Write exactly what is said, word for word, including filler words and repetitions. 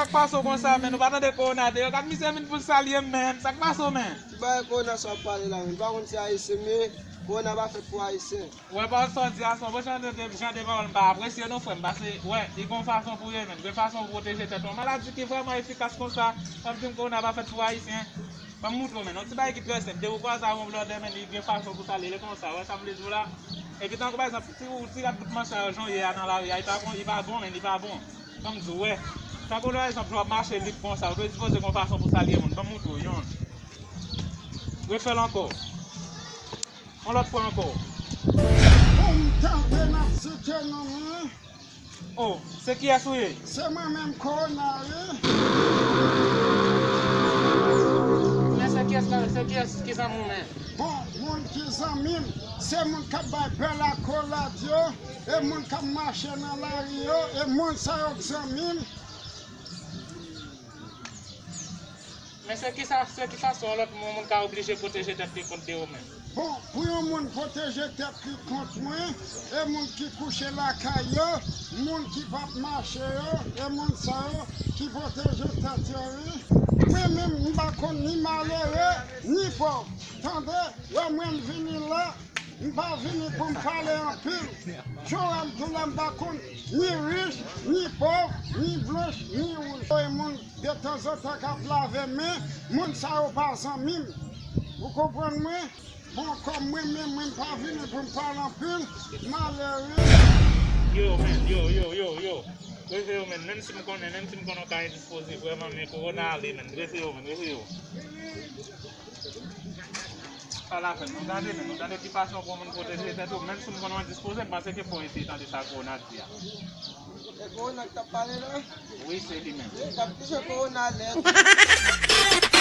Sa k pase w konsa, menn? Ou pa tande kowona deyò? Gad misye vin pou l salye m, menn. Sa k pase w, menn? Ki bagay kowona sa w ap pale la, menn? Ou pa konn se ayisyen m ye? Kowona pa fèt pou ayisyen. Wè, pa sa w di a, se yon bon jan de, de, jan de pawòl m pa apresye non, frè m, paske, wè, li gon fason pou ye, menn. Gen fason pou pwoteje tèt ou. Yon maladi ki vrèman efikas konsa, w ap di m kowona pa fèt pou ayisyen. Ban m moutre w, menn. Yon ti bagay ki trè senp. Depi w kwaze ak yon blòdè, menn, li gen fason pou salye. Li konsa, wè sa m vle di w la? Epi tankou, pa egzanp, si w, si w ap bout manch sa yo, jan w ye a nan lari a, li pa bon, li pa bon, menn, li pa bon. Kòm di w, wè. Tankou, pa egzanp, jan w ap mache lib konsa, ou dwe sipoze gon fason pou salye moun. Ban m moutre w, yon. Refè l ankò. Yon lòt fwa ankò. Bon, m tande n ap site non mwen. Oh, se kiyès ou ye? Se mwen menm, Kowona, wi. Men se kiyès la, se kiyès ki zanmi w, men? Bon, moun ki zanmi m, se moun k ap bay bèl akolad yo, e moun k ap mache nan lari yo, e moun sa yo k zanmi m. Men se ki sa, se ki fason yon lòt moun, moun ka oblije pwoteje tèt li kont de ou menm? Bon, pou yon moun pwoteje tèt li kont mwen, e moun ki kouche lakay yo, moun ki p ap mache yo, e moun sa yo ki pwoteje tèt yo, wi. Mwen menm, m pa konn ni malere, ni pòv. Tande, wè mwen m vini la, m pa vini pou m pale anpil. Jan w wè m tou la, m pa konn ni rich, ni pòv, ni blanch, ni wouj. E moun detanzantan k ap lave men, moun sa yo pa zanmi m. Ou konprann mwen? Bon, kòm mwen menm, mwen pa vini pou m pale anpil, malere. Yo, menn, yo, yo, yo, yo. Reveye w, menn. Menm si m konnen, menm si m konnen w ka endispoze vrèman, men kowona ale, menn. Reveye w, menn, reveye w. Pale avè m, nou tande, menn. Nou tande ki fason pou moun pwoteje tèt ou. Menm si m konnen w endispoze, m panse ke fò w eseye tande sa kowona ap di a. E kowona k t ap pale la? Wi, se li menm. Wi, k ap touche kowona nèt.